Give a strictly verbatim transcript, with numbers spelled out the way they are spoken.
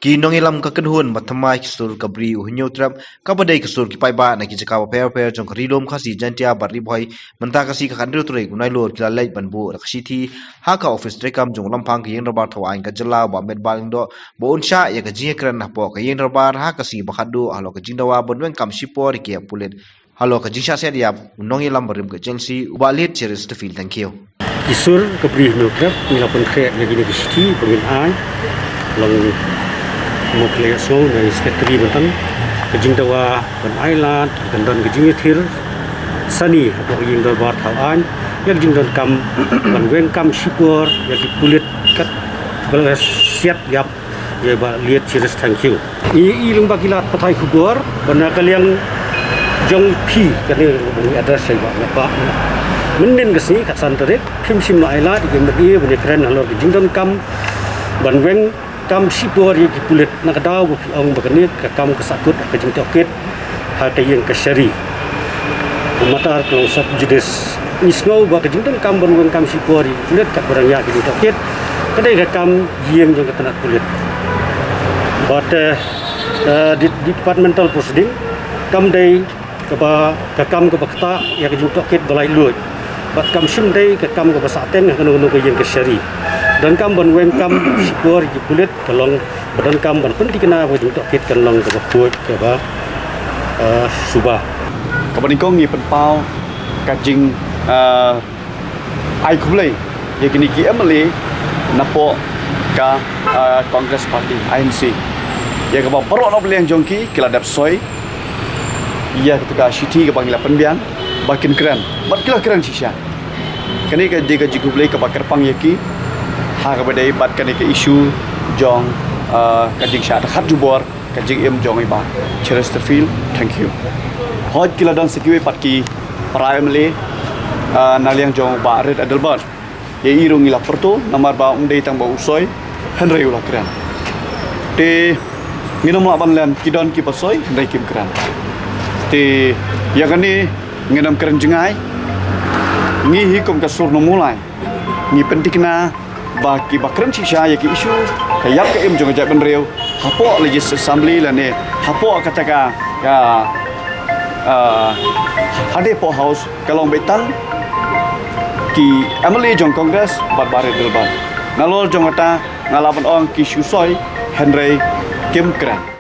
Ki nongïalam ka kynhun ba thymmai ki sur ka Bri U Hynñiewtrep, kaba dei ka sur ki paidbah na ki jaka bapher bapher jong ka Ri Lum Khasi Jaiñtia bad Ri Bhoi, mynta ka sngi ka khathynriew tarik u Nailur ki la leit ban buh da ka shithi ha ka ophis treikam jong u Lamphang ka Ïingdorbar Thawaiñ ka jylla, u Bah Metbah Lyngdoh, ba un shah ïa ka jingïakren hapoh ka Ïingdorbar ha ka sngi ba khatduh halor ka jingdawa ban weng kam shipor ïa ki pulit. Halor ka jingshah siat ïap, u nongïalam barim ka agency, u Bah Liet Cheristerfield Thangkhiew. Ki sur ka Bri U Hynñiewtrep, ngi la pynkhreh ïa kine ki shithi ba ngin ai, lyngba u Mawkhlieh Ïasngew, u secretary mynta, ka jingdawa ban ailad, kan don ka jingïathir sani hapoh ka Ïingdorbar Thawaiñ ïa ka jingdonkam ban weng kam shipor ïa ki pulit katba la siat ïap ïa i Bah Liet Cheristerfield Thangkhiew. I, i lyngba ki lad pathai khubor, ba na ka liang jong phi, kane ba ngi address ïa i Bah, Bah. Mynnin ka sngi khatsan tarik, phim shym la ailad ïa ki M L A ban ïakren halor ka jingdonkam ban weng kam shipor ïa ki pulit, na ka daw ba phi ong ba kane ka kam ka sahkut ha ka jingtohkit ha ka ïing kashari. Matar ka long sub judice. Ngi sngew ba ka jingdonkam ban weng kam shipor ïa ki pulit katba dang ïa ka jingtohkit, ka dei ka kam ïing jong ka tnat pulit. Bad, eh, eh, di-, departmental proceeding, kam dei kaba, ka kam kaba ktah ïa ka jingtohkit ba laitluid. Bad kam shym dei ka kam kaba sah teng ha kano kano ka ïing kashari. Donkam ban weng kam shipor ïa ki pulit, ka long ba donkam ban pynthikna ba ka jingtohkit kan long kaba khuid, kaba, eh, suba. Kaba nyngkong ngi pynpaw ka jing, eh, ai khublei ïa kine ki M L A napoh ka, eh, Congress Party, I N C, ïa kaba baroh na liang jong ki ki la dep soi ïa kata ka shithi kaba ngi la pynbiang ba kin kren, bad ki la kren shisha. Kane ka dei ka jingkhublei kaba kyrpang ïa ki ha kaba dei bad kane ka issue jong, ah, ka jingshah dkhot jubor ka jingim jong i Bah Cheristerfield Thangkhiew. Hooid, ki la don sa kiwei pat ki para M L A, ah, na liang jong Bah Reid Adelbert. Ïa i ruh ngi la pyrto, namar ba um dei tang ba u soi, hynrei u la kren. Te ngin ym lah ban lem, ki don kiba soi hynrei kim kren. Te ïa kane ngin ym kren jngai. Ngi hi kum ka sur nongmulai, ngi pynthikna ba kiba kren shisha ïa ki issue ka ïap ka im jong ka jaitbynriew hapoh Legislative Assembly lane hapoh kata ka, ka, ah, hapoh House, ka long beit tang ki M L A jong Congress bad Bah Reid Adelbert. Nalor jong kata nga lah ban ong ki shu soi hynrei kim kren.